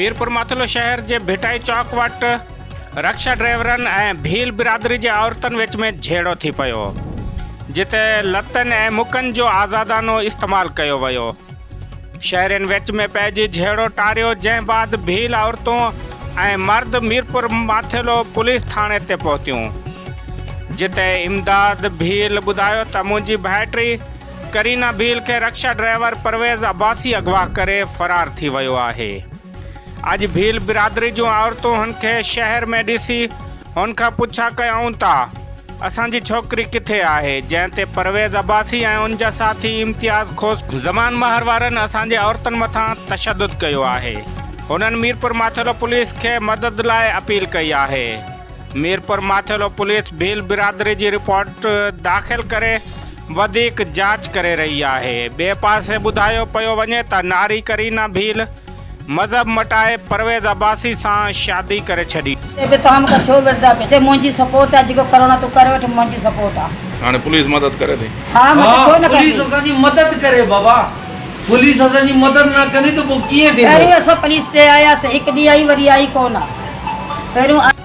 ميرپورماٿيلو شهر جي ڀٽائي چوڪ وٽ رڪشا ڊرائيورن ۽ ڀيل برادري جي عورتن وچ ۾ جهيڙو ٿي پيو، جتي لتن ۽ مڪن جو آزادانو استعمال ڪيو ويو. شهرين وچ ۾ پئجي جهيڙو ٽاريو، جنهن بعد ڀيل عورتون ۽ مرد ميرپور ماٿيلو پوليس ٿاڻي تي پهتيون، جتي امداد ڀيل ٻڌايو ته منهنجي ڀائٽي ڪرينا ڀيل کي رڪشا ڊرائيور پرويز عباسي اغوا ڪري فرار ٿي ويو آهي. اڄ ڀيل برادري جون عورتون هن کي شهر ۾ ڏسي هن کان پڇا ڪيائون ته اسان جي ڇوڪري ڪٿي آهي جنهن تي پرويز عباسي ۽ ان جا ساٿي امتياز کوسو، زمان مهر وارن اسان جي عورتن مٿان تشدد ڪيو آهي. هنن ميرپور ماٿيلو پوليس کي مدد لاء اپيل ڪئي آهي. ميرپور ماٿيلو پوليس ڀيل برادري جي رپورٽ داخل ڪري وڌيڪ جاچ ڪري رهي آهي. ٻئي پاسي ٻڌايو پيو وڃي ته ناري ڪرينا ڀيل مذهب مٽائي پرويز عباسي سان شادي ڪري ڇڏي. تي به توهان مونکان ڇو وڙهندا پيا چي منهنجي سپورٽ آ جيڪو ڪرڻو تون ڪر وٺ منهنجي سپورٽ آ. هاڻي پوليس مدد ڪري ٿي. ها مدد ڇو نه پوليس ڪندي. اسان جي مدد ڪري بابا پوليس اسان جي مدد نه ڪندي ته پوء ڪيئن ٿيندو. پهريون اسان پوليس تي آياسين هڪ ڏينهن آئي وري آئي ڪونه پهريون.